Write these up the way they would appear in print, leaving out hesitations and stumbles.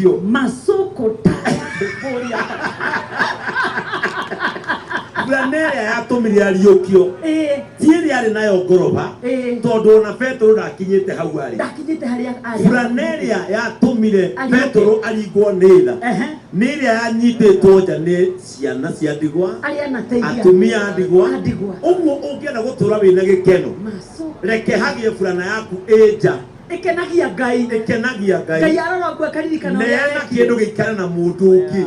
Masoko taya ndũkũria. Burana ĩrĩa yatũmire ariũkio ti ĩrĩa arĩ nayo ngoroba, tondũ ona Petero ndakinyĩte hau arĩ. Ndakinyĩte harĩa arĩ. Burana ĩrĩa yatũmire Ariũke. Petero aringwo nĩ tha nĩ ĩrĩa yanyitĩtwo nja nĩ ciana cia ndigwa, Arĩa anateithia. atumia a ndigwa. A ndigwa. Ũguo ũngĩenda gũtũra wĩna gĩkeno, Masoko. reke hagĩe burana yaku ĩ nja Ĩkenagia Ngai. Ĩkenagia Ngai. Ngai arora ũguo akaririkana ũrĩa Neana wekire. kĩndũ gĩikare na mũndũ ũngĩ,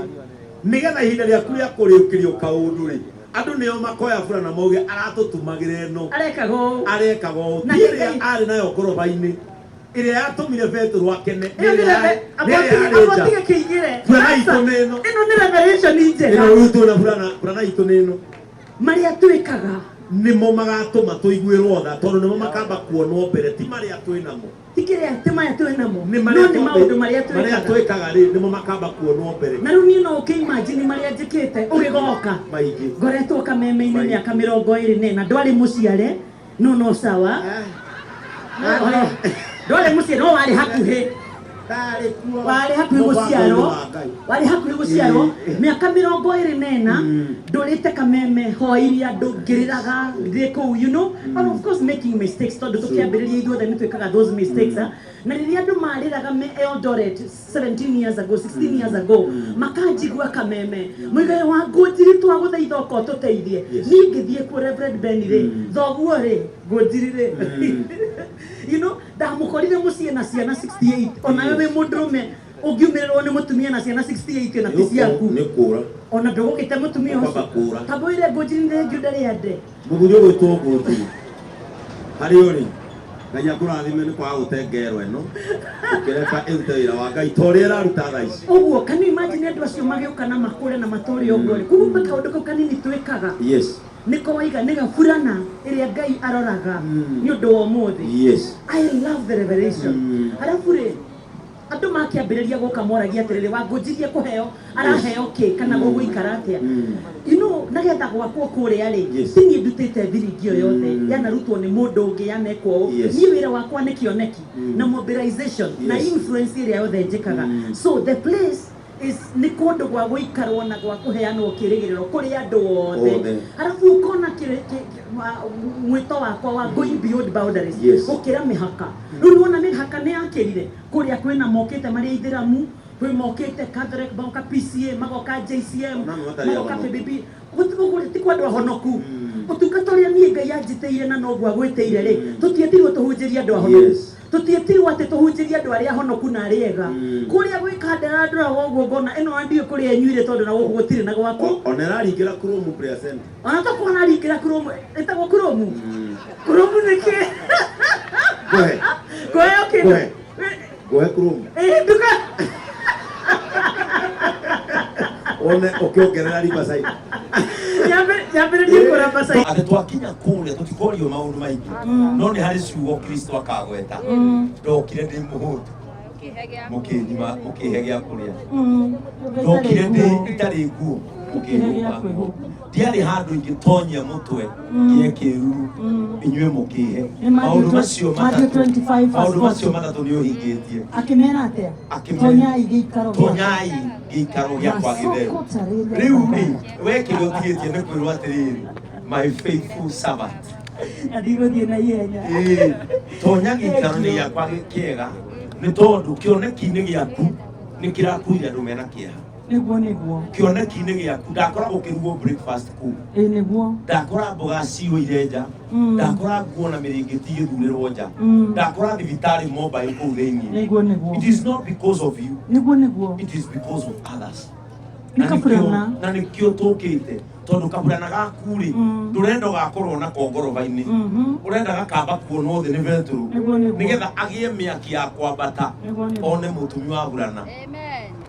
nĩgetha ihinda rĩaku rĩa kũrĩũkĩrio kaũndũ rĩ, andũ nĩo makoya burana mauge aratũtumagĩra ĩno. Arekaga ũũ. Arekaga ũũ. Na Ti ĩrĩa Ngai- arĩ nayo ngoroba-inĩ ĩrĩa yatũmire Petero akene nĩ Ĩyo nĩ ĩrĩa reve- nĩ ĩrĩa yarĩ amba nja. ũtige kĩingĩre. Burana itũ nĩ ĩno. Ĩno nĩ revelation njega. Ĩno rĩu twĩna burana, burana itũ nĩ ĩno. Marĩa twĩkaga nĩmo magatũma tũiguĩrwo tha, tondũ nĩmo makamba kuonwo mbere, ti marĩa twĩ namo. Ti kĩrĩa, ti maya twĩ namo, nĩ no marĩa nĩ maũndũ marĩa marĩa twĩkaga. Twĩkaga rĩ, nĩmo makamba kuonwo mbere. Na rĩu niĩ no ũkĩ imagine marĩa njĩkĩte ũgĩgoka. Maingĩ. Ngoretwo kameme-inĩ Maingĩ. mĩaka 24. Ndwarĩ mũciare, no sawa. Ndwarĩ mũciare, no warĩ hakuhĩ. Ndarĩ kuo. Warĩ hakuhĩ Mũbango-inĩ gũciarwo. wa Ngai. Warĩ hakuhĩ gũciarwo. Mĩaka 24 ndũrĩte kameme, hoirie andũ, ngĩrĩraga ndĩ kũu, and of course making mistakes, tondũ tũkĩambĩrĩria ithuothe nĩ twĩkaga those mistakes, ah. Na rĩrĩa andũ marĩraga me Eldoret 17 years ago, 16 years ago, makanjigua kameme, mũigae wa Ngũnjiri, twagũthaitha ũka ũtũteithie. Niĩ ngĩthiĩ kuo, Reverend Ben rĩ, thoguo rĩ, Ngũnjiri rĩ, ndamũkorire mũciĩ na ciana 68. Onawe wĩ mũndũrũme, ũngiumĩrĩrwo nĩ mũtumia na ciana 68 na ti ciaku, Nĩ kũra. Ona ndũgũkĩte mũtumia Ũkwamba ũcio. kũra. Kamba wĩre Ngũnjiri nĩ thengiũ, ndarĩ ande. Mũthuri ũgwĩtwo Ngũnjiri, harĩ ũrĩ, Ngai akũrathime nĩ kwaga gũte ngero ĩno, ũkĩreka ĩrute wĩra wa Ngai ta ũrĩa ĩraruta thaa ici. Ũguo can you imagine andũ acio magĩũka na makũre na matũre ũguo rĩ? Koguo gwĩ kaũndũ kau kanini twĩkaga nĩko waiga nĩ gaburana ĩrĩa Ngai aroraga nĩ ũndũ wa ũmũthĩ. I love the revelation. Arabu rĩ, andũ makĩambĩrĩria gũka moragia atĩrĩrĩ, Wangũnjirie kũheo araheo kĩ kana gũgũikara atĩa? Nagetha gwakwo kũrĩa rĩ, ti niĩ ndutĩte thiringi ĩyo yothe, yanarutwo nĩ mũndũ ũngĩ, yanekwo ũũ. Niĩ wĩra wakwa nĩ kĩoneki na mobilization na influence ĩrĩa yothe njĩkaga. So the place is nĩ kũndũ gwa gũikarwo na gwa kũheanwo kĩrĩgĩrĩro kũrĩ andũ othe. Othe. Arabu ũkona mwĩto wakwa wa going beyond boundaries, gũkĩra mĩhaka. Rĩu nĩwona mĩhaka nĩ yakĩrire kũrĩa, kwĩna mokĩte marĩ aithĩramu, kwĩ mokĩte Catholic, magoka PCA, magoka JCM, Ona amwe matarĩ magoka ahonoku. PBB. Gũtirĩ, ti kwa andũ ahonoku. Ũtungata ũrĩa niĩ Ngai anjĩtĩire na noguo agwĩtĩire rĩ, tũtiĩtirwo tũhunjĩrie andũ ahonoku. Tũtiĩtirwo atĩ tũhunjĩrie andũ arĩa ahonoku na arĩa ega. Kũrĩa gwĩ kandara, ndoraga ũguo ngona ĩno andiũ kũrĩa ĩnyuire, tondũ na gũkũ gũtirĩ na gwaku. Ona ĩraringĩra Chrome prayer center. Ona tokuona ringĩra Chrome, ĩtagwo Chrome. Chrome nĩ kĩ? Ngũhe. Kũheo kĩndũ. Ngũhe. Ngũhe Chrome. Ĩ, nduka. One ũkĩongerera Riverside. Nyambĩrĩrie kũramba sai. Atĩ twakinya kũrĩa tũtikorio maũndũ maingĩ, no nĩ harĩ ciugo Kristo akagweta: "Ndokire ndĩ mũhũtu, mũkĩnyima, mũkĩhe gĩa kũrĩa. Ndokire ndĩ itarĩ nguo, mũkĩhumba nguo. Ndiarĩ handũ ingĩtonyia mũtwe ngĩe kĩruru, inyuĩ mũkĩhe." Nĩ Matthew Maũndũ macio Matthew matatũ, 25 verse maũndũ macio 40. matatũ nĩ ũhingĩtie. Akĩmera atĩa? Akĩmera- "Tonyai gĩikaro gĩakwa." "Tonyai gĩikaro gĩakwa gĩtheru." Masoko tarĩria. Rĩu rĩ, we kĩrĩa ũtigĩtie nĩ kwĩrwo atĩrĩrĩ, "My faithful servant." Na ndigũthiĩ na ihenya. Ĩĩ, tonya gĩikaro-inĩ gĩakwa kĩega, nĩ tondũ kĩoneki-inĩ gĩaku nĩ kĩrakuire andũ mena kĩeha. Nĩguo. Kĩoneki-inĩ gĩaku ndakora gũkĩrugwo breakfast kũu. Ĩ, nĩguo. Ndakora mboga ciyũire nja. Ndakora nguo na mĩrĩngĩti igĩthurĩrwo nja. Ndakora thibitarĩ mobile kũu thĩinĩ. Nĩguo. It is not because of you. Nĩguo. It is because of others. Nĩ Na nĩkĩo- kaburana. Na nĩkĩo tũkĩte, tondũ kaburana gaku rĩ, ndũrenda ũgakorwo nako ngoroba-inĩ, ũrenda gakamba kuonwo thĩ nĩ Betũrũ, Nĩguo. nĩgetha agĩe mĩaki ya kwambata, Nĩguo. one mũtumi wa burana.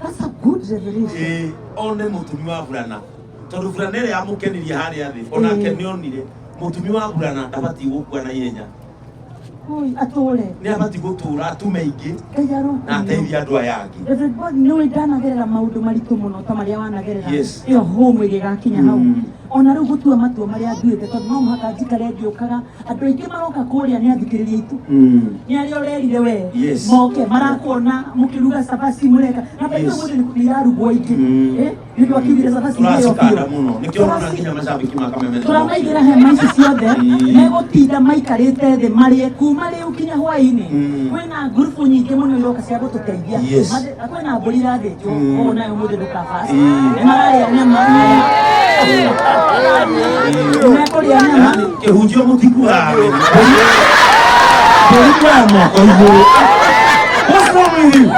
That's a good revelation. Ĩĩ, one mũtumi wa burana, tondũ burana ĩrĩa yamũkenirie harĩa thĩ, onake nĩonire mũtumi wa burana ndabatiĩ gũkua na ihenya. Oi, atũre. Nĩ abatiĩ gũtũra atume ingĩ Ngai na arokũrio. ateithie andũ aya angĩ. Reverend Bob, nĩ ũĩ ndanagerera maũndũ maritũ mũno ta marĩa wanagerera. Ĩyo home ĩgĩgakinya hau. Ona rĩu gũtua matua marĩa nduĩte, tondũ no mũhaka njikare ngĩũkaga, andũ aingĩ maroka kũrĩa nĩ athikĩrĩria aitũ, nĩ arĩa ũrerire we moke, marakuona mũkĩruga cabaci, mũreka na baitũ mũthĩ nĩ irarugwo ingĩ. Nĩ ũndũ akiugire cabaci irĩo Tũracikanda biũ. Mũno nĩkĩo ũrona nginya macambĩki ma Kameme nĩ Tũramaigĩra hema ici ciothe, megũtinda maikarĩte thĩ marĩe kuma rĩu kinya hwaĩ-inĩ. Kwĩna ngurubu nyingĩ mũno iroka cia gũtũteithia. Kwĩna mbũri irathĩnjwo ũũ nayo mũthĩ ndũkabas, nĩ mararĩa nyama, nĩ mekũrĩa nyama. Yaani kĩhunjio mũtikuaga mbũri kuoya moko igũrũ. What's wrong with you?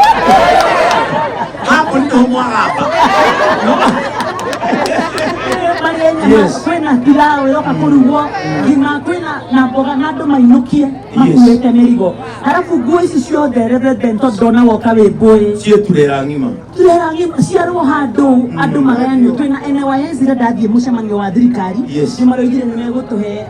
Hapo nĩho mwagamba. Marĩe nyama. Kwĩna pilau ĩroka kũrugwo, ngima kwĩna na mboga, na andũ mainũkie makuĩte mĩrigo. Harabu nguo ici ciothe, Reverend Benton, ndona woka wĩ mbũĩ. Ciĩ turera ng'ima. Turera ng'ima ciarwo handũ andũ magayanio. Twĩna NYS, rĩrĩa ndathiĩ mũcemanio wa thirikari, nĩ maroigire nĩ megũtũhe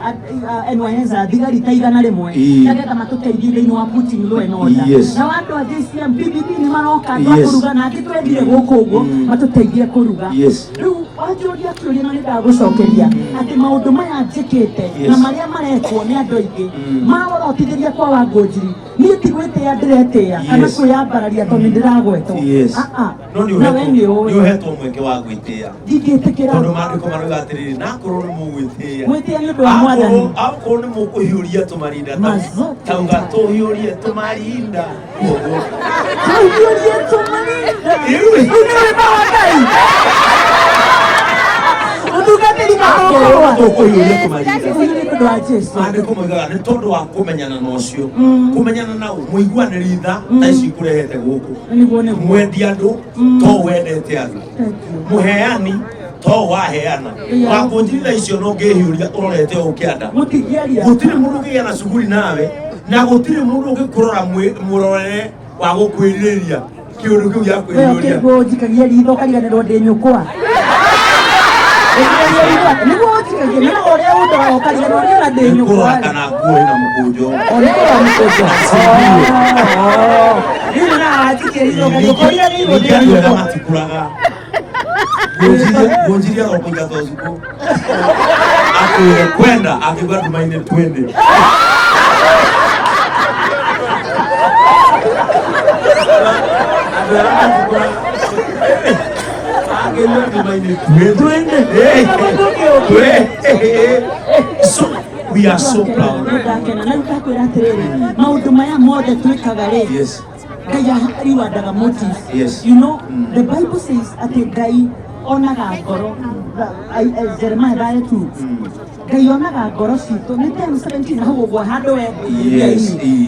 NYS a thigari ta 100 nĩgetha matũteithie thĩinĩ wa putting law and order. Nao andũ a JCM PBB nĩ maroka, andũ a kũruga, na angĩ twethire gũkũ ũguo matũteithie kũruga. Rĩu wanjũria kĩũria na nĩ ndagũcokeria atĩ maũndũ maya njĩkĩte na marĩa marekwo nĩ andũ aingĩ maworotithĩria kwa Wangũnjiri, niĩ ti gwĩtĩa ndĩretĩa kana kwĩyambararia tondũ nĩ ndĩragwetwo. Ah, ah. No nĩ Na we nĩ ũĩ. Nĩ ũhetwo mweke wa gwĩtĩa, Ndingĩtĩkĩra. Tondũ maandĩko maroiga atĩrĩrĩ, nakorwo nĩ mũgwĩtĩa, Gwĩtĩa nĩ ũndũ wa Mwathani. Akorwo nĩ mũkũhiũria tũmarinda Mazo. tauga tũhiũrie tũmarinda ũguo. Tũhiũrie tũmarinda. Rĩu. Rĩu nĩ rwĩmbo rwa Ngai, ũtungatĩri matũkũrũa. Tũkũhiũria tũmarinda. Ũyũ nĩ ũndũ wa Jesu. Maandĩko moigaga nĩ tondũ wa kũmenyana na ũcio, kũmenyana na mũiguanĩri tha ta ici ikũrehete gũkũ. Nĩguo. Mwendi andũ to wendete andũ, mũheani to waheana. Wakũnjirira icio no ngĩhiũria ũrorete ũũ kĩanda. Mũtingĩaria. Gũtirĩ mũndũ ũngĩgĩa na cuguri nawe, na gũtirĩ mũndũ ũngĩkũrora mũrorere wa gũkwĩrirĩria kĩũndũ kĩu gĩa We kwĩhiũria. ũkĩguo ũnjikagia ritho ũkariganĩrwo ndĩ nyũkwa. Ũnjikagia ritho atĩ nĩguo ũnjikagia nĩ ũrĩa ũndoraga ũkariganĩrwo niĩ ona ndĩ nyũkwa. Kũrora kana nguo ĩna mũkũnjo. O nĩ kũrora mũkũnjo. Niĩ nyonaga wanjikia ritho ũkariganĩrwo ndĩ Ningĩ andũ arĩa nyũkwa. matikũraga. Ngũnjirie arokũingata ũtukũ akwĩre kwenda akiuga nduma-inĩ twende. Andũ arĩa matikũraga akĩigua nduma-inĩ twende. Twende. So we are so proud. Ndakena na rĩu ndakwĩra atĩrĩrĩ, maũndũ maya mothe twĩkaga rĩ, Ngai riwandaga motives. The Bible says atĩ Ngai onaga ngoro. Jeremiah 32, Ngai onaga ngoro citũ nĩ 10:17 hau ũguo handũ we.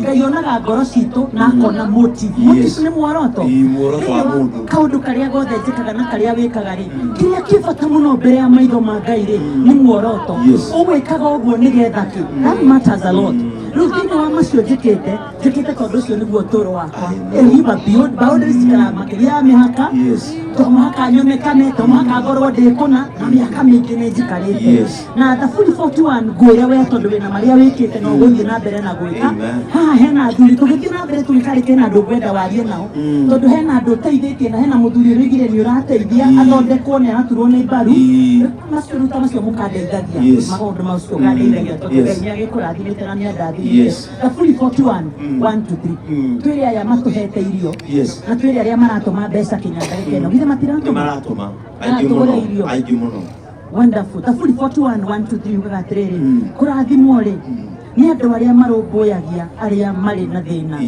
Ngai onaga ngoro citũ na akona motive. Motive nĩ muoroto. Ii, muoroto wa mũndũ. Kaũndũ karĩa gothe njĩkaga na karĩa wĩkaga rĩ, kĩrĩa kĩ bata mũno mbere ya maitho ma Ngai rĩ, nĩ muoroto. Ũgwĩkaga ũguo nĩgetha kĩ? That matters a lot. Rĩu thĩinĩ wa macio njĩkĩte, njĩkĩte tondũ ũcio nĩguo ũtũũro wakwa. Ĩhiba beyond boundaries, njikaraga makĩria ya mĩhaka. To mũhaka nyonekane, to mũhaka ngorwo ndĩ kũna, na mĩaka mĩingĩ nĩ njikarĩte. Na Thaburi 41 ngwĩre we, tondũ wĩna marĩa wĩkĩte na ũgũthiĩ na mbere na gwĩka. Amen. Haha hena athuri, tũgĩthiĩ na mbere tũgĩkarĩke hena andũ ngwenda warie nao, tondũ hena andũ ũteithĩtie, na hena mũthuri ũrĩgire nĩ ũrateithia athondekwo, nĩ araturwo nĩ mbaru. Macio rĩu ta macio mũkandeithagia. Maũndũ macio ũkandeithagia tondũ Ngai nĩ agĩkũrathimĩte na nĩ andathimĩte. Thaburi 41 1 to 3. Twĩre aya matũhete irio na twĩre arĩa maratũma mbeca kinya ndagĩka ĩno, githĩ Nĩ matiratũma? maratũma aingĩ Maratũgũra mũno. irio. Aingĩ mũno. Wonderful. Thaburi 41 1 2 3 ugaga atĩrĩrĩ, kũrathimwo rĩ nĩ andũ arĩa marũmbũyagia arĩa marĩ na thĩna,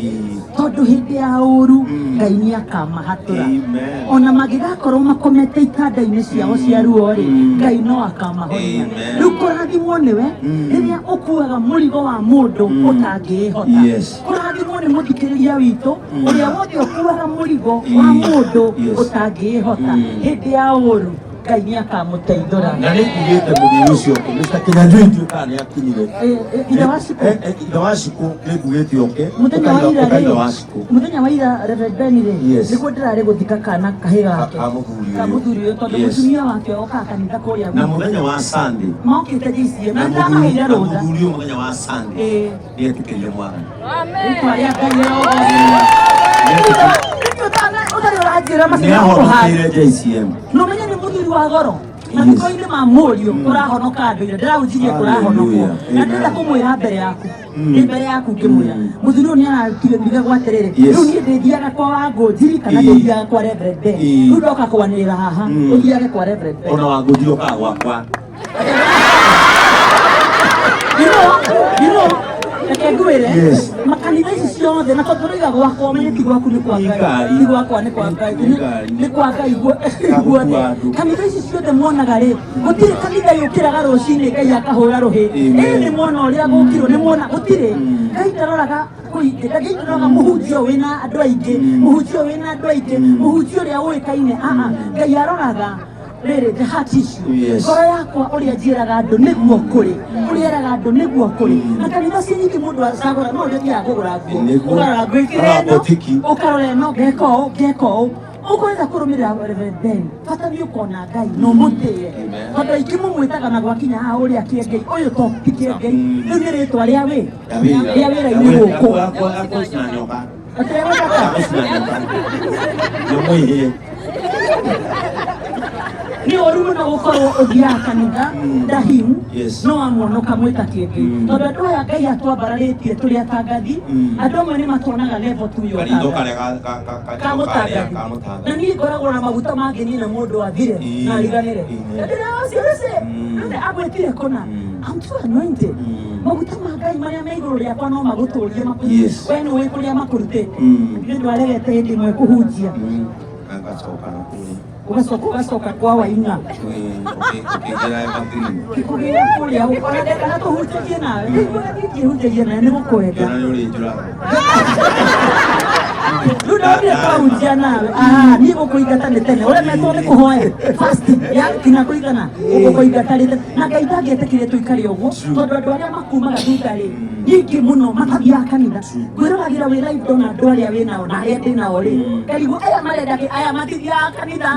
tondũ hĩndĩ ya ũru Ngai nĩ akamahatũra. Amen. Ona mangĩgakorwo makomete itanda-inĩ ciao cia ruo rĩ, Ngai no akamahonia. Amen. Rĩu kũrathimwo nĩwe rĩrĩa ũkuaga mũrigo wa mũndũ ũtangĩĩhota. Kũrathimwo nĩ mũthikĩrĩria witũ ũrĩa wothe ũkuaga mũrigo wa mũndũ ũtangĩĩhota, hĩndĩ ya ũru Ngai nĩ akamũteithũra. Na nĩ ngugĩte mũthuri ũcio oke, Mr. Kinyanjui, ndiũĩ kana nĩ akinyire. Ithe wa Cikũ. Ithe wa Cikũ nĩ ngugĩte oke. Mũthenya wa ira Ũka ithe rĩ, wa Cikũ. Mũthenya wa ira, Reverend Ben rĩ, nĩguo ndĩrarĩ gũthika kana kahĩ gake. Ka mũthuri Ka ũyũ. mũthuri ũyũ, tondũ mũtumia wake okaga kanitha kũrĩa Na gwitũ. mũthenya wa Sunday, Mokĩte JCM na na mũthuri ndamaheire na rũtha. mũthuri ũyũ mũthenya wa Sunday nĩ etĩkĩrire Mwathani. Rĩtwa rĩa Ngai rĩrogocwo. Ũtarĩ ũranjĩra Nĩ macio makũhana. ahonokeire JCM. Na ũmenye nĩ mũthuri wa goro. Mathiko-inĩ ma mũriũ kũrahonoka andũ ira ndĩrahunjirie kũrahonokwo. Hallelujah. Na ndĩrenda kũmwĩra mbere yaku. Ndĩ mbere yaku ngĩmwĩra. Mũthuri ũyũ nĩ ararutire mbiga atĩrĩrĩ. Rĩu niĩ ndĩthiaga kwa Wangũnjiri kana ndĩthiaga kwa Reverend Ben. Rĩu ndoka kwanĩrĩra haha ũthiage kwa Reverend Ben. Ona Wangũnjiri ũkaga gwakwa. You know, reke ngwĩre makanitha ici ciothe na tondũ tũroiga gwakwa ũmenye ti gwaku nĩ kwa Nĩ Ngai ngari. ti gwakwa nĩ kwa Ngai Nĩ ngari. nĩ kwa Ngai guothe Gagũkua andũ. Kanitha ici ciothe muonaga rĩ, gũtirĩ kanitha yũkĩraga rũcinĩ Ngai akahũra rũhĩ. Amen. Ĩ nĩ mwona ũrĩa gũkirwo nĩ mwona gũtirĩ. Ngai ndaroraga kũingĩ, Ngai ndaroraga mũhunjia ũyũ wĩna andũ aingĩ, mũhunjia ũyũ wĩna andũ aingĩ, mũhunjia ũrĩa ũĩkaine. Aa, Ngai aroraga rĩrĩ, the heart issue. Ngoro yakwa ũrĩa njĩraga andũ nĩguo kũrĩ, ũrĩa eraga andũ nĩguo kũrĩ. Na kanitha ci nyingĩ mũndũ acagũra no ũrĩa ũthiaga kũgũra nguo. Nĩguo. Ũkarora ngwĩkĩra Ũkarora ĩno, botiki. Ũkarora ĩno, ngeka ũũ, ngeka ũũ. Ũkwenda kũrũmĩrĩra Reverend Ben, bata nĩ ũkona Ngai na ũmũtĩe. Amen. Tondũ aingĩ mũmwĩtaga na gwakinya haha ũrĩa Kĩengei, ũyũ to ti Kĩengei, rĩu nĩ rĩtwa rĩa wĩ rĩa wĩra-inĩ gũkũ. Akũcina nyoka. Atĩ wĩra Akũcina nyoka. Nyamũ ĩhĩe. Nĩ ũru mũno gũkorwo ũthiaga kanitha ndahim no amwona ũkamwĩta Kĩengei, tondũ andũ aya Ngai atwambararĩtie tũrĩ atangathi. Andũ amwe nĩ matuonaga level tu ya Karitho ũtangathi. karĩa Kamũtangathi. ka mũtangathi. Na niĩ ngoragwo na maguta mangĩnina mũndũ athire na ariganĩre. Ndĩra ũcio rĩce agwĩtire kũna. I'm too anointed. Maguta ma Ngai marĩa me igũrũ rĩakwa no magũtũrie makũnyue. We nĩ ũĩ kũrĩa makũrutĩte. Nĩ ũndũ aregete hĩndĩ ĩmwe kũhunjia. Agacoka na kũrĩa. Ũgacoka ũgacoka kwa Waing'a. Ũkĩingĩra Evergreen. Kũgĩra kũrĩa ona ndendaga tũhunjagie nawe. Ndiguaga niĩ ngĩhunjagia nawe nĩ gũkwenda. Ngĩona nĩ ũrĩnjũraga. Rĩu ndonire twahunjia nawe. Ah, niĩ gũkũingata nĩ tene. Ũremetwo nĩ kũhoya. Fasting ya nginya kũigana. Gũkũingata rĩ tene. Na Ngai ndangĩetĩkĩrie tũikare ũguo tondũ andũ arĩa makumaga thutha rĩ nyingĩ mũno matathiaga kanitha. Ngwĩroragĩra wĩ live ndona andũ arĩa wĩ nao na arĩa ndĩ nao rĩ ngarigwo aya marenda kĩ, aya matithiaga kanitha,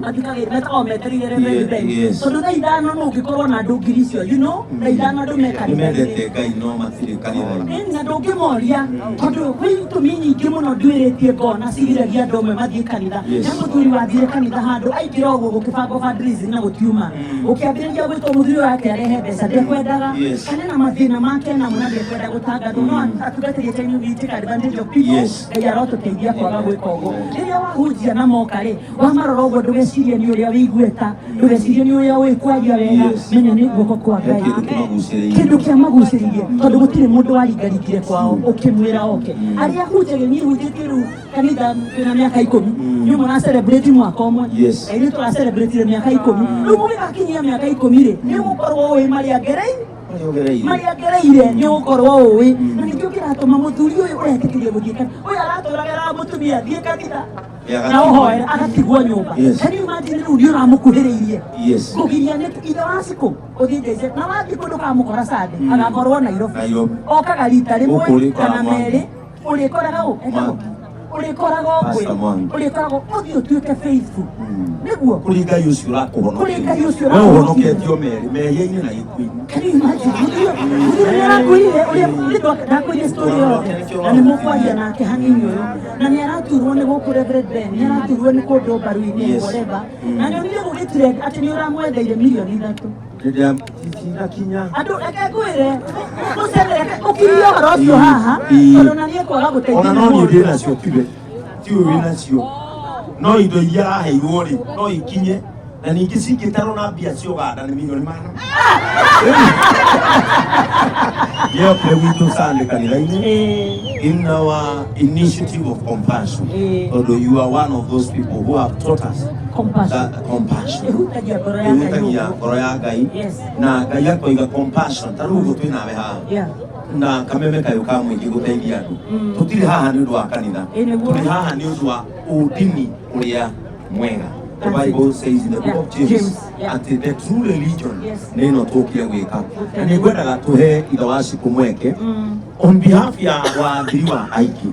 mathikagĩrĩria metagwo metereire Reverend Ben. Tondũ thaa 5 no ũngĩkorwo na andũ 10,000 icio, thaa 5 andũ me Nĩ kanitha-inĩ. mendete Ngai no matirĩ kanitha-inĩ. Ĩni, na ndũngĩmoria tondũ kwĩ itũmi nyingĩ mũno nduĩrĩtie ngona cigiragia andũ amwe mathiĩ kanitha. He mũthuri wathire kanitha handũ aingĩra ũguo gũkĩbangwo fundraising na gũtiuma, ũkĩambĩrĩria gwĩtwo mũthuri ũyũ ake arehe mbeca ndekwendaga. Kana na mathĩna make namo na ndekwenda gũtangathwo, no atungatĩri ake nĩ take advantage of people. Ngai arotũteithia kwaga gwĩka ũguo. Rĩrĩa wahunjia na moka rĩ, wamarora ũguo ndũgecirie nĩ ũrĩa wĩiguĩta, ndũgecirie nĩ ũrĩa ũĩ kwaria wega. Menya nĩ guoko kwa He Ngai. kĩndũ kĩmagucĩrĩirie. Kĩndũ kĩamagucĩrĩirie tondũ gũtirĩ mũndũ waringaringire kwao ũkĩmwĩra oke. Arĩa hunjagia, niĩ hunjĩtie rĩu kanitha twĩna mĩaka 10, nĩ ũmwe celebrate mwaka ũmwe. Na ithuĩ tũra celebrate mĩaka 10. Rĩu mũgĩgakinyia mĩaka 10 rĩ, nĩ ũgũkorwo ũĩ marĩa ngereire. Marĩa ũgereire. Marĩa ngereire nĩ ũgũkorwo ũĩ. Na nĩkĩo kĩratũma mũthuri ũyũ ũretĩkĩria gũthiĩ kanitha, ũyũ aratũraga eraga mũtumia thiĩ kanitha na ũhoere, agatigwo nyũmba. Can you imagine? Rĩu nĩ ũramũkuhĩrĩirie kũgiria nĩ ithe wa Cikũ ũthiĩ Njaise na wathiĩ kũndũ kamũkora Sunday agakorwo Nairobi. Nairobi. Okaga rita Gũkũ rĩmwe ũrĩkoraga kana Mwangi. merĩ ũrĩkoraga ũ etagwo Mwangi. Ũrĩkoraga Pastor ũkwĩ Mwangi. ũrĩkoragwo ũthiĩ ũtuĩke faithful nĩguo Kũrĩ Ngai ũcio ũrakũhonokia. Kũrĩ Ngai ũcio We ũrakũhonokia. ũhonoketio merĩ mehia-inĩ na gĩkuũ-inĩ. Can you imagine? Mũthuri nĩ arakwĩrire ũrĩa ndakwĩrire story yothe na nĩ mũkwaria nake hanini ũyũ na nĩ araturwo nĩ gũkũ Reverend Ben nĩ araturwo nĩ kũndũ mbaru-inĩ whatever, na nyonire gũgĩtrend atĩ nĩ ũramwetheire mirioni 3. Tinakinya. Andũ reke ngwĩre mũcene, reke ũkirie ũhoro ũcio haha tondũ na niĩ kwaga gũteithia Ona no niĩ mũndũ. ndĩ nacio, tiwe tiwe wĩ nacio, no indo iria araheirwo rĩ no ikinye na ningĩ cingĩtarwo na mbia cia Ũganda nĩ mirioni 400. Nĩokire gwitũ Sunday kanitha-inĩ in our initiative of compassion, tondũ you are one of those people who have taught us Compassion. that compassion ĩhutagia ngoro ya Ngai. Ĩhutagia Ũguo. ngoro ya Ngai. Na Ngai akoiga compassion ta rĩu ũguo twĩ nawe haha na kameme kayũ ka mũingĩ gũteithia andũ. Tũtirĩ haha nĩ ũndũ wa kanitha. Ĩ, nĩguo. Tũrĩ haha nĩ ũndũ wa ũndini ũrĩa mwega. The That's it. Bible says in the book of James, James, yeah. atĩ the true religion nĩ ĩno tũkire gwĩka, na Gũteithia. nĩ ngwendaga tũhe ithe wa Cikũ mweke. On behalf ya wathiri wa aingĩ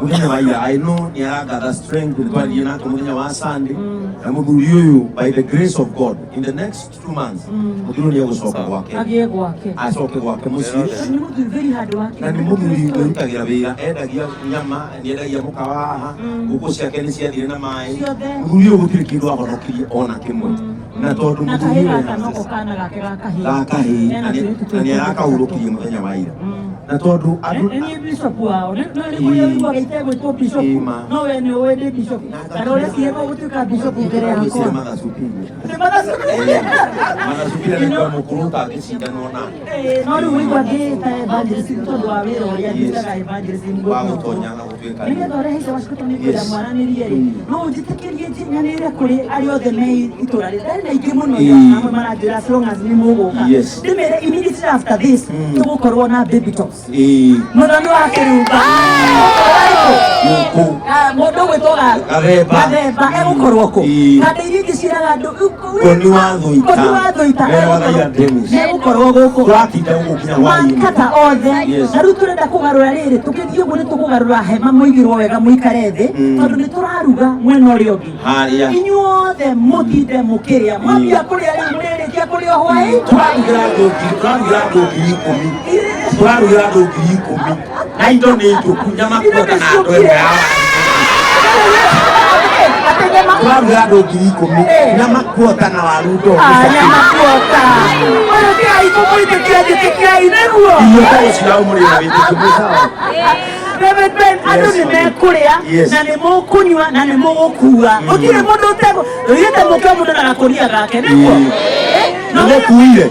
mũthenya wa ira, I know nĩ aragather strength, nĩ twaririe nake mũthenya wa Sunday, na mũthuri ũyũ, by the grace of God, in the next 2 months mũthuri ũyũ nĩ egũcoka gwake. Agĩe gwake. Acoke gwake mũciĩ. Nĩ mũthuri very hard working. Na nĩ mũthuri wĩrutagĩra wĩra, endagia nyama, nĩ endagia mũkawa haha, ngũkũ ciake nĩ ciathire na maĩ. Ciothe. Mũthuri ũyũ gũtirĩ kĩndũ ahonokirie ona kĩmwe, na tondũ Na mũthuri kahĩ ũyũ gaka noko kana gake ga kahĩ. Ga kahĩĩ. Ena Na tũirĩtu na nĩ tũtũ. arakahurũkirie mũthenya wa ira, na tondũ andũ Nĩ niĩ bishop wao. No nĩ kũrĩa ũiguaga itegwĩtwo bishop. Ĩ, ma. No we nĩ ũĩ ndĩ bishop. Kana ũrĩa ciĩrwo gũtuĩka bishop mbere Ngwĩciria yakwa. Mother Superior. Nĩ Mother Superior. Mother Superior nĩ kwa mũkũrũ ũtangĩcindanwo nake. Ĩ, no rĩu ũigua ngĩĩta evangelist nĩ tondũ wa wĩra ũrĩa ndutaga evangelism Wa gũkũ. gũtonya na gũtuĩka. Nĩgetha ũrehe icio wacikũtũ nĩ ngwenda mwaranĩrie rĩ, no ũnjĩtĩkĩrie nyanĩre kũrĩ arĩa othe me itũra rĩ ndarĩ na aingĩ mũno. Amwe maranjĩra as long as nĩ mũgũka, ndĩmere immediately after this tũgũkorwo na baby talks. Mũthoni wa kĩrumba. Gũkũ. Mũndũ ũgwĩtwo Gathemba. Gathemba egũkorwo kũ? Kanda iria ingĩ ciĩraga andũ. Koni wa Thũita. Koni wa Thũita. Mbere wa Thaia Dennis. Egũkorwo gũkũ. Tũratinda gũkũ nginya hwaĩ-inĩ. Makata othe. Na rĩu tũrenda kũgarũra rĩrĩ, tũkĩthiĩ ũguo nĩ tũkũgarũra hema, mũigĩrwo wega mũikare thĩ, tondũ nĩ tũraruga mwena ũrĩa ũngĩ. Harĩa. Inyuothe mũtinde mũkĩrĩa, mwambia kũrĩa rĩu mũrĩrĩkia kũrĩa hwaĩ. Tũrarugĩra andũ 10,000, tũrarugĩra andũ 10,000, na indo nĩ njũku, nyama Indo kuota nĩ na andũ ciũkire. ĩmwe ya Atĩ nyama tũrarugĩra andũ 10,000, nyama kuota na waru ndo. Ah, nyama kuota ũyũ ti aitũ, mũitĩkia njĩtĩkiai nĩguo. Irio ta gũcira mũrĩ na wĩtĩkio mwĩ sawa. Reverend Ben, andũ nĩ mekũrĩa na nĩ mũkũnyua na nĩ mũgũkua, gũtirĩ mũndũ ũtegũ ũgĩte mũke mũndũ na gakũnia gake nĩguo. Nĩ mũkuire.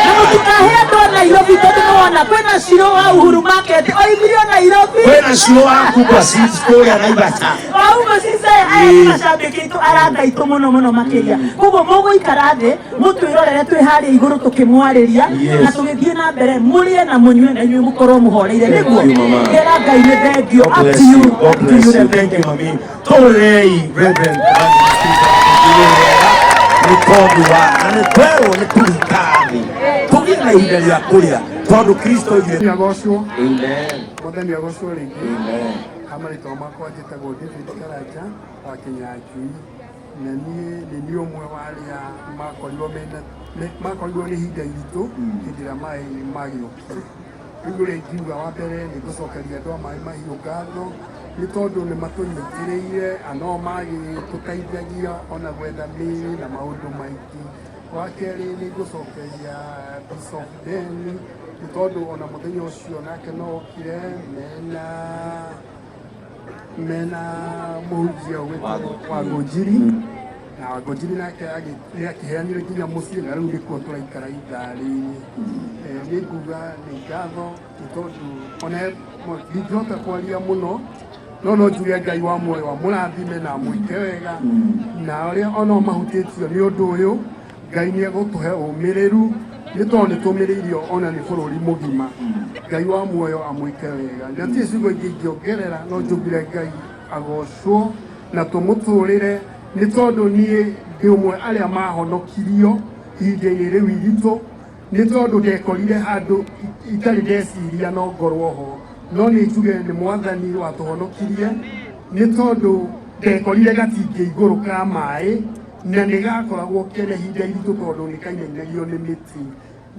Na mũtikahe andũ a Nairobi, tondũ nĩwona kwĩna Ciro wa Uhuru Market oimire o Nairobi. Kwĩna Ciro wa Kubwa Seeds kũrĩa Naivasha. Wauma cice aya nĩ macambĩki aitũ, arata aitũ mũno mũno makĩria, koguo mũgũikara thĩ mũtwĩrorere twĩ harĩa igũrũ tũkĩmwarĩria na tũgĩthiĩ na mbere, mũrĩe na mũnyue na inyuĩ mũkorwo mũhoreire nĩguo. Thank you, mama. Kĩra Ngai nĩ thengio. God Up bless to you. you. God Up to bless you, you. Reverend. Thank you, mami. Tũrei Reverend nĩ tondũ wa na nĩ twerwo nĩ kũruta thĩ tũgĩe na ihinda rĩa kũrĩa tondũ Kristo oigire. Mwathani agocwo. Amen. Mwathani agocwo rĩngĩ. Amen. Ha marĩtwa makwa njĩtagwo David Karanja wa Kinyanjui, na niĩ nĩ niĩ ũmwe wa arĩa makorirwo mena makorirwo nĩ ihinda iritũ hĩndĩ ĩrĩa maĩ magĩũkire. Rĩu ũrĩa ingiuga wa mbere nĩ ngũcokeria andũ a Maĩ Mahiũ ngatho nĩ tondũ nĩ matũnyitĩrĩire ano magĩtũteithagia ona gwetha mĩrĩ na maũndũ maingĩ. Wa kerĩ nĩ ngũcokeria Bishop Ben nĩ tondũ ona mũthenya ũcio nake no okire mena mũhunjia ũgwĩtwo Wangũnjiri, na Wangũnjiri nake nĩ akĩheanire nginya mũciĩ, na rĩu nĩkuo tũraikara ithaa rĩrĩ. Nĩ nguga nĩ ngatho nĩ tondũ ona ndingĩhota kwaria mũno, no njuge Ngai wa muoyo amũrathime na amwĩke wega, na arĩa ona mahutĩtio nĩ ũndũ ũyũ, Ngai nĩ egũtũhe ũmĩrĩru nĩ tondũ nĩ tũmĩrĩirio ona nĩ bũrũri mũgima. Ngai wa muoyo amwĩke wega. Ndatirĩ ciugo ingĩ ingĩongerera, no njugire Ngai agocwo na tũmũtũrĩre nĩ tondũ niĩ ndĩ ũmwe arĩa mahonokirio ihinda-inĩ rĩu iritũ, nĩ tondũ ndekorire handũ itarĩ ndeciria no ngorwo ho, no nĩ njuge nĩ Mwathani watũhonokirie nĩ tondũ ndekorire gatingĩ igũrũ ka maĩ, na nĩ gakoragwo kena ihinda iritũ tondũ nĩ kainainagio nĩ mĩtĩ,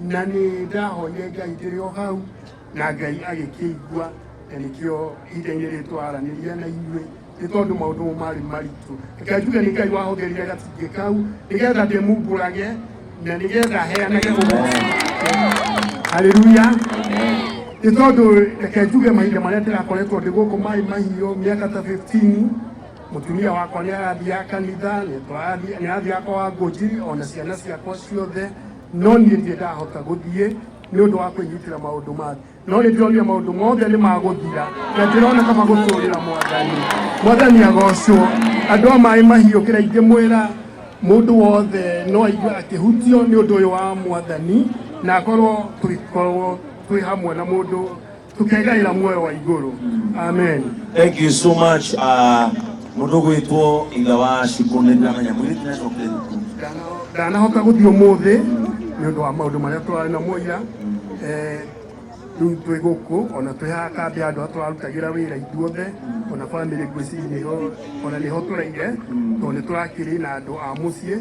na nĩ ndahoire Ngai ndĩrĩ o hau na Ngai agĩkĩigua, na nĩkĩo ihinda-inĩ rĩrĩ tũraranĩria na inyuĩ nĩ tondũ maũndũ mau marĩ maritũ. Reke njuge nĩ Ngai wahũthĩrire gatingĩ kau nĩgetha ndĩmumbũrage na nĩgetha heanage ũgoci. Haleluya! Nĩ tondũ reke njuge mahinda marĩa ndĩrakoretwo ndĩ gũkũ Maĩ Mahiũ mĩaka ta 15, mũtumia wakwa nĩ arathiaga kanitha, nĩ arathiaga kwa Wangũnjiri ona ciana ciakwa ciothe, no niĩ ndirĩ ndahota gũthiĩ nĩ ũndũ wa kwĩnyitĩra maũndũ mangĩ, no nĩ ndĩronire maũndũ mothe nĩ magũthira na ndĩrona kaba gũtũrĩra Mwathani. Mwathani agocwo. Andũ a Maĩ Mahiũ, kĩrĩa ingĩmwĩra mũndũ wothe no aigue akĩhutio nĩ ũndũ ũyũ wa Mwathani na akorwo tũgĩkorwo twĩ hamwe na mũndũ tũkegaĩra muoyo wa igũrũ. Amen. Thank you so much. Mũndũ gwĩtwo ithe wa Shiko nĩ ndĩramenya mũirĩtu nĩ acokire thukuru. Ndanahota gũthiĩ ũmũthĩ nĩ ũndũ wa maũndũ marĩa tũrarĩ namo ira. Rĩu twĩ gũkũ ona twĩ haha kambĩ handũ ha tũrarutagĩra wĩra ithuothe, ona bamĩrĩ ngwĩciria nĩho ona nĩho tũraire, tondũ nĩ tũrakĩrĩ na andũ a mũciĩ,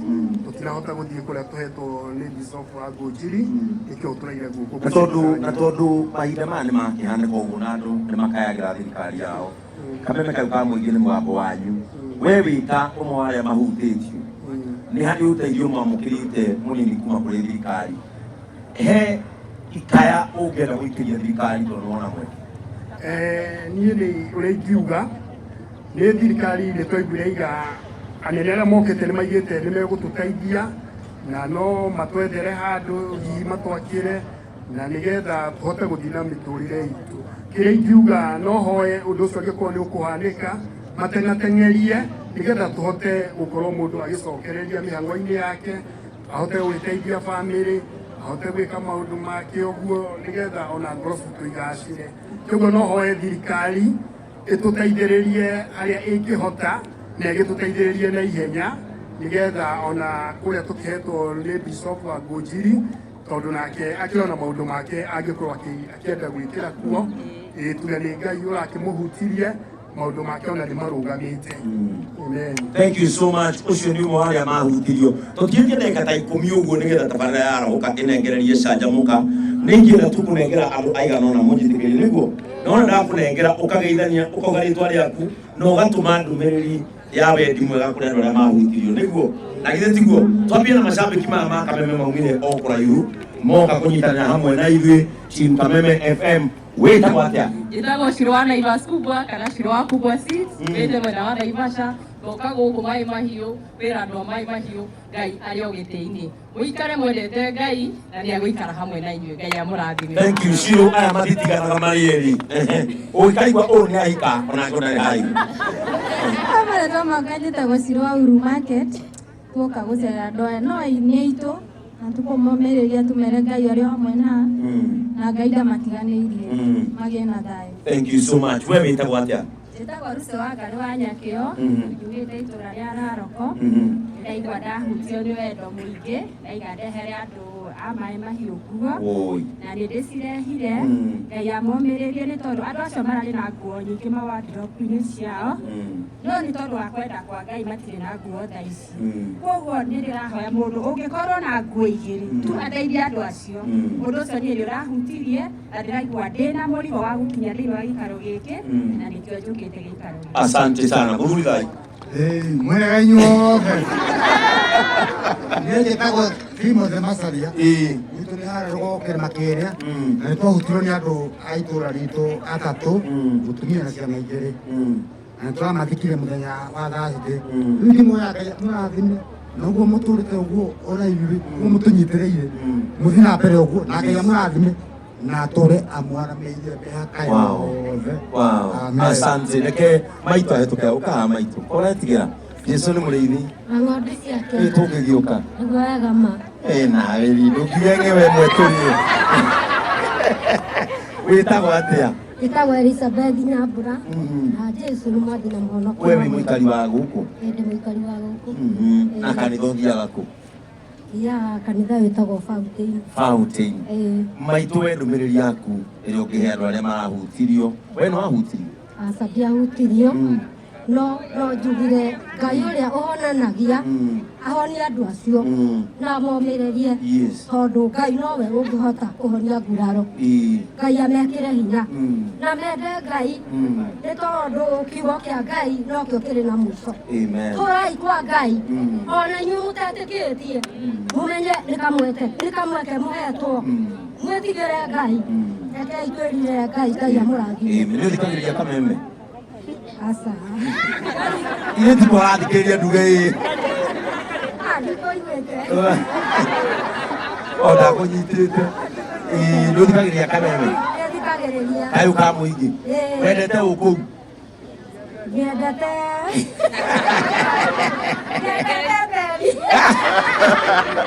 tũtirahota gũthiĩ kũrĩa tũhetwo nĩ Bishop wa Ngũnjiri, nĩkĩo tũraire gũkũ. Na tondũ mahinda maya nĩ makĩhanĩka ũguo na andũ nĩ makayagĩra thirikari yao, Kameme kau ka mũingĩ nĩ mũgambo wanyu. We wĩta ũmwe wa arĩa mahutĩtio, nĩ harĩ ũteithio mwamũkĩrĩte mũnini kuma kũrĩ thirikari? He ikaya ũngĩenda gũikĩria thirikari tondũ wona mweke? Niĩ nĩ ũrĩa ingiuga nĩ thirikari, nĩ twaiguire iga anene arĩa mokĩte nĩ maigĩte nĩ megũtũteithia na no matwethere handũ hihi matwakĩre na nĩgetha tũhote gũthiĩ na mĩtũrĩre itũ. Kĩrĩa ingiuga, no hoe ũndũ ũcio angĩkorwo nĩ ũkũhanĩka mateng'ateng'erie nĩgetha tũhote gũkorwo mũndũ agĩcokereria mĩhang'o-inĩ yake, ahote gwĩteithia bamĩrĩ, ahote gwĩka maũndũ make ũguo nĩgetha ona ngoro citũ igacĩre. Kĩguo no hoe thirikari ĩtũteithĩrĩrie harĩa ĩngĩhota na ĩgĩtũteithĩrĩrie na ihenya nĩgetha ona kũrĩa tũkĩhetwo nĩ Bishop wa Ngũnjiri, tondũ nake akĩrĩ ona maũndũ make angĩkorwo akĩenda gwĩkĩra kuo. Ĩĩ, tuge nĩ Ngai ũrakĩmũhutirie, maũndũ make ona nĩ marũgamĩte. Amen. Thank you so much. Ũcio nĩ ũmwe wa arĩa mahutirio. Tũtigĩtie ndagĩka ta 10 ũguo nĩgetha tabarĩra ya Arahũka ĩnengererie canjamũka. Nĩ ingĩenda tu kũnengera andũ aigana ũna, mũnjĩtĩkĩrie nĩguo. Nona ndakũnengera ũkageithania, ũkauga rĩtwa rĩaku na ũgatũma ndũmĩrĩri ya wendi mwega kũrĩ andũ arĩa mahutirio, nĩguo. Na githĩ tiguo? Twambie na macambĩki maya ma Kameme maumire o kũraihu moka kũnyitanĩra hamwe na ithuĩ team Kameme FM. Wĩtagwo atĩa? Njĩtagwo Shiro wa Naivas Kubwa kana Shiro wa Kubwa Seeds, wĩte mwena wa Naivasha, ngoka gũkũ Maĩ Mahiũ, kwĩra andũ a Maĩ Mahiũ Ngai arĩ o gĩtĩ-inĩ. Mũikare mwendete Ngai na nĩ agũikara hamwe na inyuĩ. Ngai amũrathime. Thank you, Shiro. Aya matitiganaga marĩ erĩ. Ũngĩkaigua ũũ nĩ ahika onake ndarĩ haraihu. Marĩtwa makwa njĩtagwo Ciro wa Uru Market. Tuoka gũcerera andũ aya no nĩ aitũ na tũkũmomĩrĩria tũmere Ngai arĩ o hamwe na na Ngai ndamatiganĩirie, magĩe na thayũ. Thank you so much. We wĩtagwo atĩa? Njĩtagwo Ruce wa Ngarĩ wa Nyakĩo, njugĩte itũra rĩa Naroko. Ndaigua ndahutio nĩ wendo mũingĩ, ndaiga ndehere andũ a Maĩ Mahiũ nguo. Woi. Na nĩ ndĩcirehire. Ngai amomĩrĩrie nĩ tondũ andũ acio mararĩ na nguo nyingĩ mawardrobe-inĩ ciao, no nĩ tondũ wa kwenda kwa Ngai matirĩ na nguo thaa ici. Koguo nĩ ndĩrahoya mũndũ ũngĩkorwo na nguo igĩrĩ tu ateithie andũ acio. Ũndũ ũcio niĩ nĩ ũrahutirie na ndĩraigua ndĩna mũrigo wa gũkinya thĩinĩ wa gĩikaro gĩkĩ, na nĩkĩo njũkĩte gĩikaro gĩkĩ. Asante sana. Mũthuri thai. Mwega inyuothe. Niĩ njĩtagwo Timothy Macaria. Gwitũ nĩ harĩa rũgongo kĩrĩma kĩrĩa. Na nĩ twahutirwo nĩ andũ a itũũra ritũ atatũ, mũtumia na ciana igĩrĩ. Na nĩ tũramathikire mũthenya wa Thursday. Rĩu ingĩmwoya Ngai amũrathime na ũguo mũtũrĩte ũguo ona ithuĩ ũguo mũtũnyitĩrĩire, mũthiĩ na mbere ũguo na Ngai amũrathime na atũre amwaramĩirie mĩhaka yothe. Wow. Amen. Asante. Reke maitũ ahĩtũke, ũkaha maitũ. Ũretigĩra. Jesu nĩ mũrĩithi. Na ng'ondu ciake. Ĩ tũngĩgĩũka. Nĩguo wega ma. Ĩ nawe ri ndũkiuge ng'ewe mwetũrie. Wĩtagwo atĩa? Njĩtagwo Elizabeth Nyambura, na Jesu nĩ mwathi na mũhonokia. We wĩ mũikari wa gũkũ? Ĩ, ndĩ mũikari wa gũkũ. Na kanitha ũthiaga kũ? Thiaga kanitha wĩtagwo Fountain. Fountain. Ĩ. Maitũ, we ndũmĩrĩri yaku ĩrĩa ũngĩhe andũ arĩa marahutirio. We nĩ wahutirio? Aca, ndiahutirio, no njugire Ngai ũrĩa ũhonanagia ahonie andũ acio na momĩrĩrie, tondũ Ngai nowe ũngĩhota kũhonia nguraro. Ngai amekĩre hinya na mende Ngai, nĩ tondũ kiugo kĩa Ngai nokĩo kĩrĩ na mũico. Amen. Tũrai kwa Ngai, ona inyuĩ mũtetĩkĩtie, mũmenye nĩ kamweke mũhetwo mwĩtigĩre Ngai. Rekei twĩrire Ngai. Ngai amũrathime. Amen. Nĩ ũthikagĩrĩria Kameme? Aca. Ithe ti kwarathikĩrĩria nduge ĩ. Ah, ndikũiguĩte. O ndakũnyitĩte. Ĩ, nĩ ũthikagĩrĩria Kameme? Nĩthikagĩrĩria. Kayũ ka mũingĩ? Ĩĩ. Wendete ũkũu? Nyendete Beri.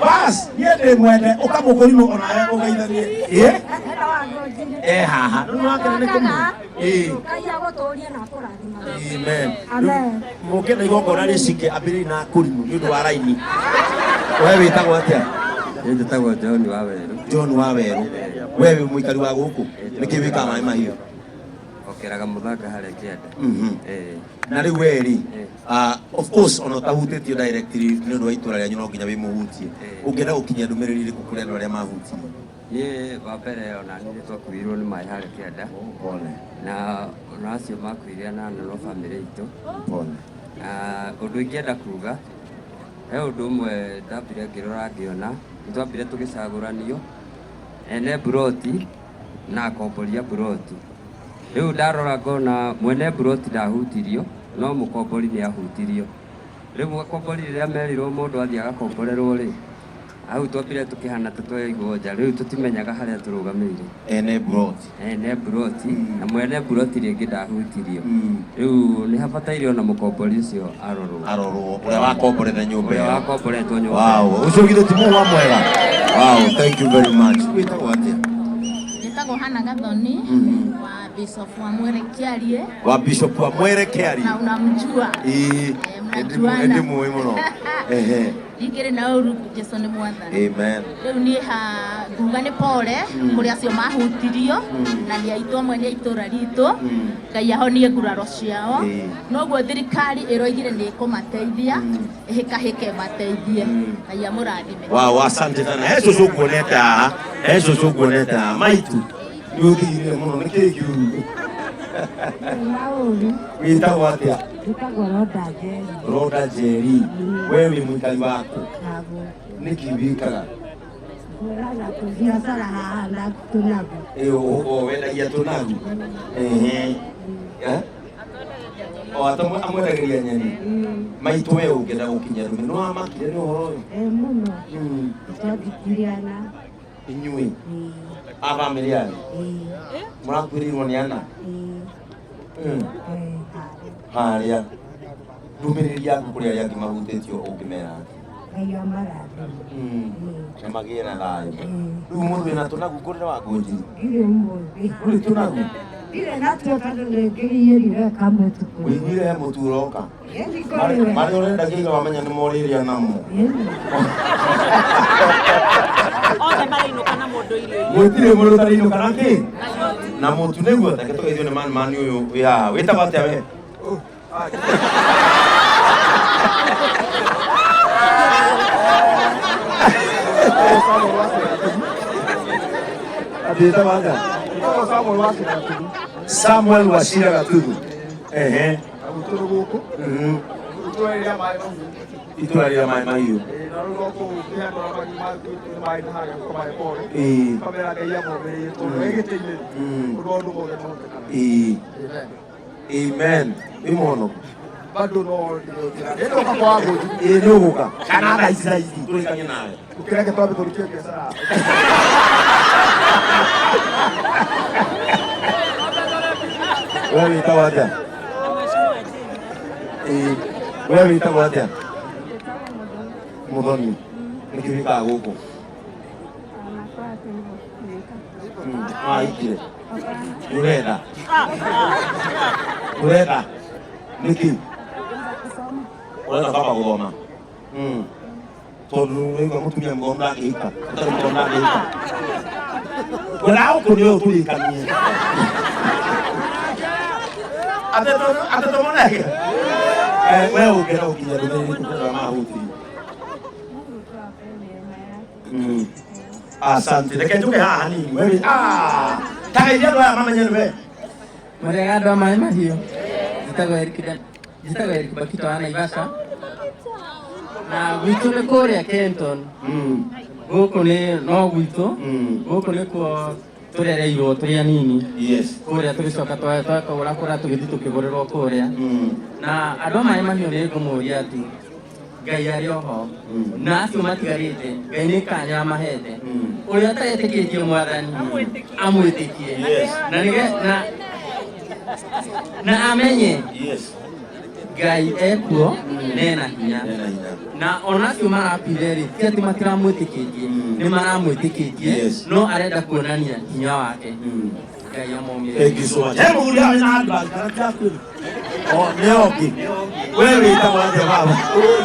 Bas, niĩ ndĩ mwende ũkamũkũrimũ onawe ũgeithanie. Ĩ? Ena wa Ngũnjiri. E haha. Rĩu nĩwakena nĩ kũmũ. Ĩ. Ngai agũtũrie na akũrathima. Amen. Amen. Mũngĩenda igongona rĩcike ambĩrĩri na kũrimũ nĩ ũndũ wa raini. We wĩtagwo atĩa? Niĩ njĩtagwo John wa Werũ. John wa Werũ. We wĩ mũikari wa gũkũ, nĩkĩ wĩkaga Maĩ Mahiũ? Okeraga mũthanga harĩa kĩanda. Na rĩu we rĩ, of course ona ũtahutĩtio directly nĩ ũndũ wa itũra rĩanyu no nginya wĩmũhutie. Ũngĩenda gũkinyia ndũmĩrĩri ĩrĩkũ kũrĩ andũ arĩa mahutirio? Niĩ wa mbere ona niĩ nĩ twakuirwo nĩ maĩ harĩa kĩanda. Pole. Na ona acio makuire anana no bamĩrĩ itũ. Pole. Na ũndũ ingĩenda kuga, he ũndũ ũmwe ndambire ngĩrora ngĩona, nĩ twambire tũgĩcagũranio ene mburoti na akombori a mburoti. Rĩu ndarora ngona mwene mburoti ndahutirio, no mũkombori nĩ ahutirio. Rĩu akombori rĩrĩa merirwo mũndũ athiĩ agakomborerwo rĩ, hau twambire tũkĩhana ta twaigwo nja, rĩu tũtimenyaga harĩa tũrũgamĩire. Ene mburoti. Ene mburoti, na mwene mburoti rĩngĩ ndahutirio. Rĩu nĩ habataire ona mũkombori ũcio arorwo. Arorwo, ũrĩa wakomborete nyũmba Ũrĩa ĩyo. wakomboretwo nyũmba Wow, ĩyo. ũcio githĩ ti mũhwa mwega? Wow, thank you very much. Wĩtagwo atĩa? Njĩtagwo Hana Gathoni wa Bishop wa Mwere Kĩarie. Wa Bishop wa Mwere Kĩarie. Na unamjua. Ĩĩ, mnajuana. ndĩmũĩ mũno. Ehe. Ndingĩrĩ na ũru Jesu nĩ mwathani. Amen. Rĩu niĩ ha nguga nĩ pole kũrĩ acio mahutirio na nĩ aitũ amwe nĩ a itũra ritũ. Ngai ahonie nguraro ciao. Noguo thirikari ĩroigire nĩ ĩkũmateithia, ĩhĩkahĩke ĩmateithie. Ngai amũrathime. Wow, asante sana. He cũcũ nguonete haha, he cũcũ nguonete haha. Maitu, nĩ ũthire mũno, nĩ kĩĩ kĩũru? Wĩtagwo atĩa? Njĩtagwo Rhoda Njeri. Rhoda Njeri. We wĩ mũikari waku? Naguo. Nĩkĩ wĩkaga? Ngũraga tũbiacara haha na tũnagu. Ĩ, wendagia tũnagu? Ehe. Eh? O, amwendagĩria nyeni. Maitũ we ũngĩenda gũkinya ndũmĩrĩri, nĩ wamakire nĩ ũhoro ũyũ? Ĩ mũno. Twathikire ana. Inyuĩ? A bamĩrĩ yanyu? Mũrakuĩrĩirwo nĩ ana? Harĩa. Ndũmĩrĩri yaku kũrĩ arĩa angĩ mahutĩtio ũngĩmera atĩa? Ngai amarathime. Na magĩe na thayũ. Rĩu mũndũ wĩna tũnagu ngũrĩre wa ngũnjiri? Ndirĩ ũmũthĩ. Ndũrĩ tũnagu? Ndirĩ natuo tondũ nĩngĩiyĩrire kamũtu. Wĩiguire he mũtu ũroka? Ĩni kũrĩ we. Marĩa ũrendagia iga wamenya nĩ morĩrĩa namo. Othe marainũka na mũndũ irio. Gũtirĩ mũndũ ũtarainũka na kĩ? Na mũtu nĩguo. Reke tũgeithio nĩ man man ũyũ wĩ haha. Wĩtagwo atĩa we? Atĩ wĩtagwo atĩa? Samuel Wachira Gatuthu. Ehe. Itũra rĩa Maĩ Mahiũ. Ĩĩ. Ĩĩ. Amen. Wĩ mũhonoku? Bado no ndĩroka kwa ngũthi. Ĩĩ nĩ ũgũka. Kana thaa ici thaa ici tũrĩkanie nawe. Ũkĩreke twambe tũrutie biacara. We wĩtagwo atĩa? Ĩĩ. We wĩtagwo atĩa? Mũthoni. Nĩkĩ wĩkaga gũkũ? Wahikire? Ũretha? Ũretha? Nĩkĩ? Ũretha baba gũthoma? Tondũ ũraigua mũtumia mũthomu ndangĩhika, ũtarĩ mũthomu ndangĩhika. Ngwendaga gũkũ nĩ ũyũ tũrĩkanie. Atĩ tũmũnenge? We ũngĩenda gũkinyia ndũmĩrĩri kũrĩ arĩa mahutirio? Asante. Reke njuke haha hanini. We wĩ- Ta geithia andũ aya mamenye nĩ we. Mũrĩega andũ a Maĩ Mahiũ. Njĩtagwo Eric njĩtagwo Eric Bakito wa Naivasha. Na gwitũ nĩ kũrĩa Kenton. Gũkũ nĩ no gwitũ. Gũkũ nĩkuo tũrereirwo tũrĩ anini. Kũrĩa tũgĩcoka twakũra kũrĩa tũgĩthiĩ tũkĩgũrĩrwo kũrĩa. Na andũ a Maĩ Mahiũ nĩ ngũmũria atĩ Ngai arĩ oho na acio matigarĩte Ngai nĩ kanya amahete ũrĩa ũtaretĩkĩtie mwathani amwĩtĩkie na na amenye Ngai ekuo na ena hinya na ona acio marakuire rĩ ti atĩ matiramwĩtĩkĩtie nĩ maramwĩtĩkĩtie no arenda kuonania hinya wake Ngai amomĩrĩrie. Thank you so much. He mũthuri haha wĩna handbag, kana ti yaku ĩno? Oh, nĩ oki. We wĩtagwo atĩa baba?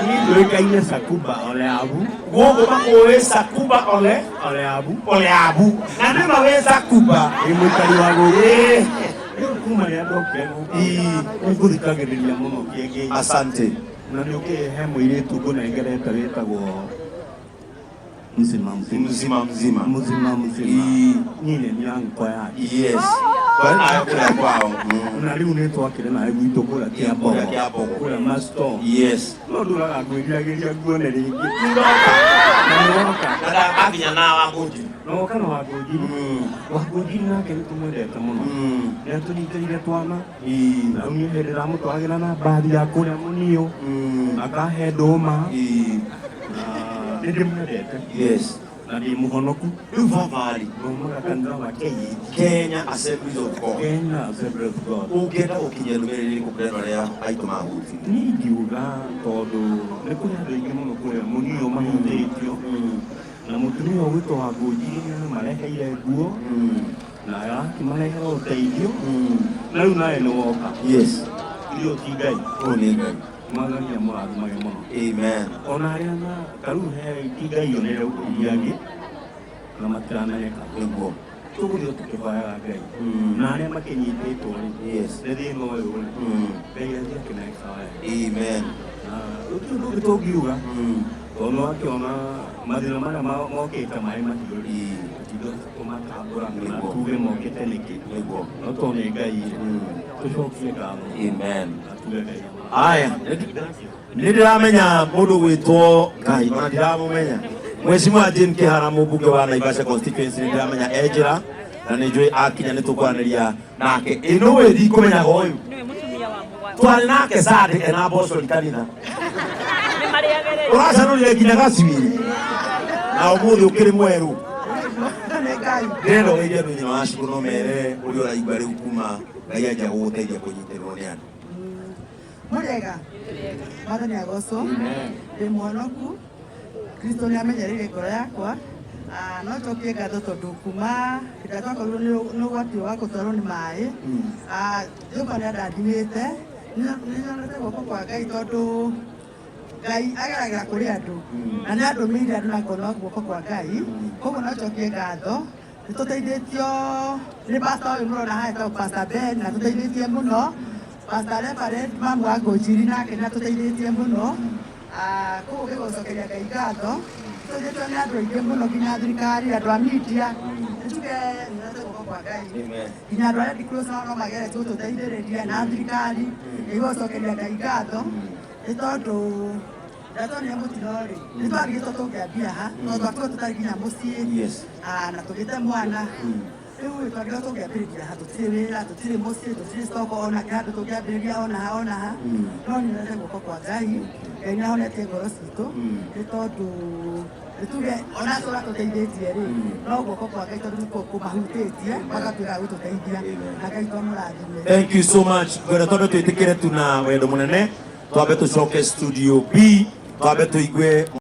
Niĩ njũĩkaine Sakuba Oleabu. Gũkũ makũĩ Sakuba Ole Oleabu. Oleabu. Na nĩ ma wĩ Sakuba. Ĩ mũikari wa gũkũ. Ĩĩ. Rĩu kuma rĩrĩa ndokire gũkũ nĩ ngũthikagĩrĩria mũno kĩengei. Asante. Na nĩ ũkĩĩ he mũirĩtu ngũnengerete wĩtagwo mzima mzima. Mzima mzima. Mzima mzima. Niĩ nĩ niĩ anko yake. Yes. Twarĩ nayo kũrĩa kwao. Na rĩu nĩ twakĩrĩ nawe gwitũ kũrĩa Kĩambogo. Kũrĩa Kĩambogo. Kũrĩa Masto. Yes. No ndũraga ngwĩriragĩria nguone rĩngĩ. Na nĩwoka. Na akinya na Wangũnjiri. Na woka na Wangũnjiri. Wangũnjiri nake nĩ tũmwendete mũno. Nĩ atũnyitĩrĩire twana. Na rĩu niĩ hĩndĩ ndamũtwaragĩra na mbathi ya kũrĩa Mũniũ. Akahe ndũma. Na nĩ ndĩmwendete. Yes. Na ndĩ mũhonoku. Rĩu baba rĩ. Maumaga kanitha wa KAG. Kenya Assemblies of God. Kenya Assemblies of God. Ũngĩenda gũkinyia ndũmĩrĩri ĩrĩkũ kũrĩ andũ arĩa aitũ mahutirio? Niĩ ingiuga tondũ nĩ kũrĩ andũ aingĩ mũno kũrĩa Mũniũ mahutĩtio na mũtumia ũgwĩtwo Wangũnjiri nĩ amareheire nguo na arakĩmarehera ũteithio na rĩu nawe nĩ woka. Yes. Irio ti Ngai. Ũyũ nĩ Ngai. Mwathani amũrathimage mũno. Amen. Ona arĩa na ta rĩu he ti Ngai onere iria angĩ na matiramenyeka. Nĩguo. Tũgũthiĩ tũkĩhoyaga Ngai na arĩa makĩnyitĩtwo rĩ nĩ thĩna ũyũ rĩ Ngai athiĩ akĩmekaga wega. Amen. Na gũtirĩ ũndũ ũngĩ tũngiuga tondũ nĩwakĩona mathĩna marĩa mokĩte maĩ mahiũ rĩ tũtinda tũmatambũra kana tuge mokĩte nĩkĩ Nĩguo. no tondũ nĩ Ngai rĩ tũcokie ngatho Amen. na tuge Ngai Aya, nĩ ndĩramenya mũndũ gwĩtwo Ngai ona ndiramũmenya. Mheshimiwa Jane Kihara mũmbunge wa Naivasha constituency nĩ ndĩramenya e njĩra na nĩ njũĩ akinya nĩ tũkwaranĩria nake. Ĩ nũĩ ndikũmenyaga ũyũ. Twarĩ nake Sunday ena mbocori kanitha. Ũracanũrire nginya gacuiri na ũmũthĩ ũkĩrĩ mwerũ. Ndĩrenda ũgeithie andũ nyina wa Shiko no mere ũrĩa ũraigua rĩu kuma Ngai anjia gũgũteithia kũnyitĩrĩrwo nĩ andũ. Mũrĩega Mwathani agocwo ndĩ mũhonoku Kristo nĩ amenyereire ngoro yakwa. Ah, no njokie ngatho tondũ kuma hĩndĩ ĩrĩa twakorirwo nĩ ũgwati wa gũtwarwo nĩ maĩ, ah, Jehova nĩ andathimĩte. Nĩ nyonete guoko kwa Ngai tondũ Ngai ageragĩra kũrĩ andũ na nĩ andũmĩire andũ na ngona guoko kwa Ngai. Koguo no njokie ngatho nĩ tũteithĩtio nĩ pastor ũyũ mũrona haha etagwo Pastor Ben na tũteithĩtie mũno. Pastor Reverend mamu wa Ngũnjiri nake nĩ atũteithĩtie mũno. Ah, koguo ngĩgũcokeria Ngai ngatho tũteithĩtio nĩ andũ aingĩ mũno nginya thirikari andũ a media nĩ tuge nyonete guoko kwa Ngai nginya andũ a Red Cross nao no mageretie gũtũteithĩrĩria na thirikari nĩgũcokeria Ngai ngatho nĩ tondũ rĩrĩa tuonire mũtino rĩ nĩ twarigĩtwo tũngĩambia ha tondũ twatigwo tũtarĩ nginya mũciĩ. Yes. Ah, na tũgĩte mwana rĩu twagĩrĩirwo tũngĩambĩrĩria ha tũtirĩ wĩra tũtirĩ mũciĩ tũtirĩ stock ona kĩhandũ tũngĩambĩrĩria ona ha ona ha no nyonete guoko kwa Ngai. Ngai nĩ ahonetie ngoro citũ nĩ tondũ nĩ tuge ona acio ũratũteithĩtie rĩ no guoko kwa Ngai tondũ nĩkuo kũmahutĩtie magatuĩka gũtũteithia na Ngai twamũrathime. Thank you so much. Ngwenda twambe twĩtĩkĩre tu na wendo mũnene twambe tũcoke studio B twambe tũigue.